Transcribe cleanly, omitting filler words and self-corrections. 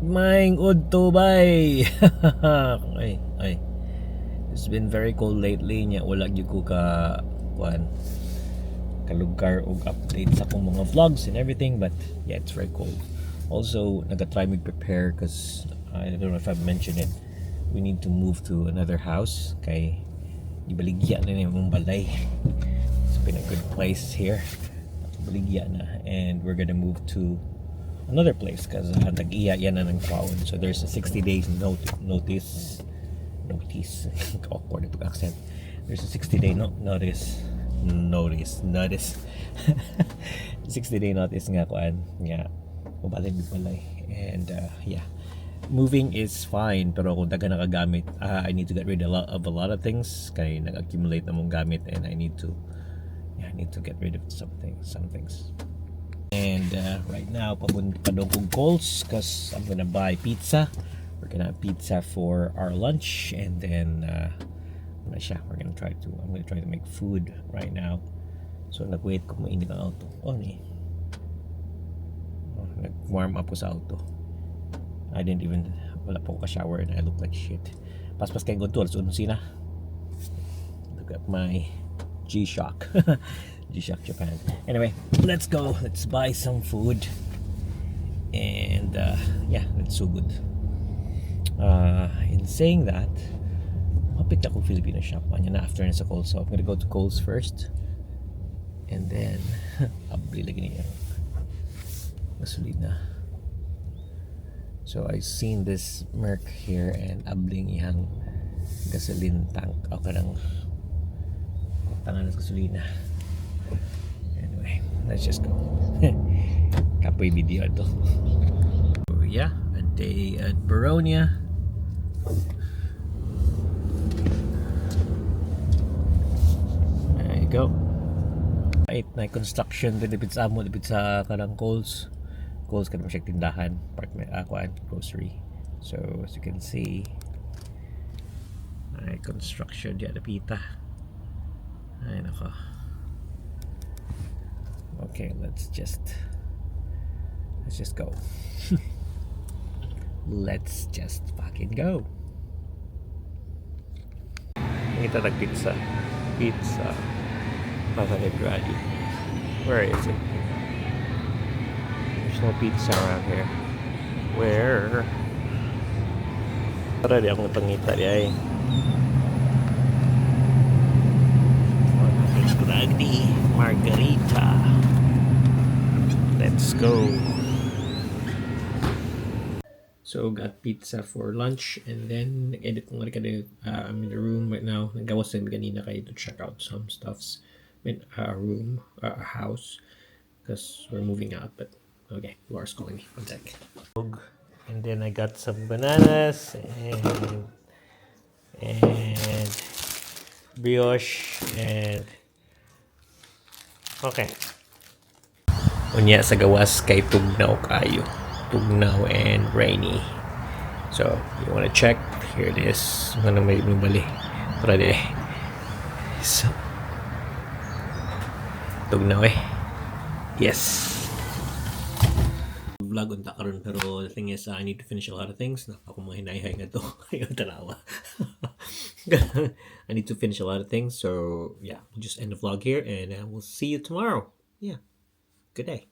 Maayong udto, bay. Ay, ay. It's been very cold lately nya wala gyud ko ka kuan kalugar og update sa akong mga vlogs and everything, but yeah, it's very cold. Also, naga-try mig prepare 'cause I don't know if I've mentioned it. We need to move to another house kay ibaligya na ni among balay. It's been a good place here. Baligya na and we're gonna move to another place because tag-iya yan na ng kwaon. So there's a 60 days notice. Notice. Awkward ito accent. There's a 60 day no notice. Notice. Notice. 60 day notice nga kuan nga mobalhin mig balay. And yeah. Moving is fine, pero kung daghan na kagamit, I need to get rid of a lot of things kay nag-accumulate na among gamit and I need to, yeah, I need to get rid of something some things. And right now, padung kog Coles because I'm gonna buy pizza. We're gonna have pizza for our lunch and then ano siya, we're gonna try to I'm gonna try to make food right now. So nag-wait ko mainit ang auto. Oh, ni. Oh, nag-warm up ko sa auto. I didn't even, wala pa ko ka-shower and I look like shit. Paspas kay good alas 11 na. Look at my G-Shock. G-Shock Japan. Anyway, let's go. Let's buy some food. And yeah, it's so good. In saying that, mapit ako Filipino shop. Anya na after na sa Coles. So I'm gonna go to Coles first. And then, abli lagi niya. Gasolina. So I seen this Merc here and abling iyang gasoline tank. O kanang tangan sa gasolina. Anyway, let's just go. Kapoy video to. So yeah, a day at Baronia. There you go. Right, na construction din dipit sa amo, dipit sa kanang Coles. Coles kanang siya tindahan, apartment, kuan, grocery. So as you can see, ay construction diya dapita. Ay nako. Okay, let's just go. Let's just fucking go. Ngita tag pizza. Pizza. 500 Gradi. Where is it? There's no pizza around here. Where? Tara, di akong pangita di ay. 500 Gradi Margarita. Let's go. So got pizza for lunch and then nag-edit ko nga rin. I'm in the room right now. Nagawas din ganina kayo to check out some stuffs in a room, a house, because we're moving out. But okay, Laura's calling me. One sec. And then I got some bananas and brioche and okay. Unya sa gawas kay tugnaw kayo. Tugnaw and rainy. So, you wanna check? Here it is. Ano may bali. Tara di. So, tugnaw eh. Yes. Vlog unta karon, pero the thing is, I need to finish a lot of things. Na ako mga hinayhay nga to. Ayun tanawa. I need to finish a lot of things. So, yeah, we'll just end the vlog here and we'll see you tomorrow. Yeah. Good day.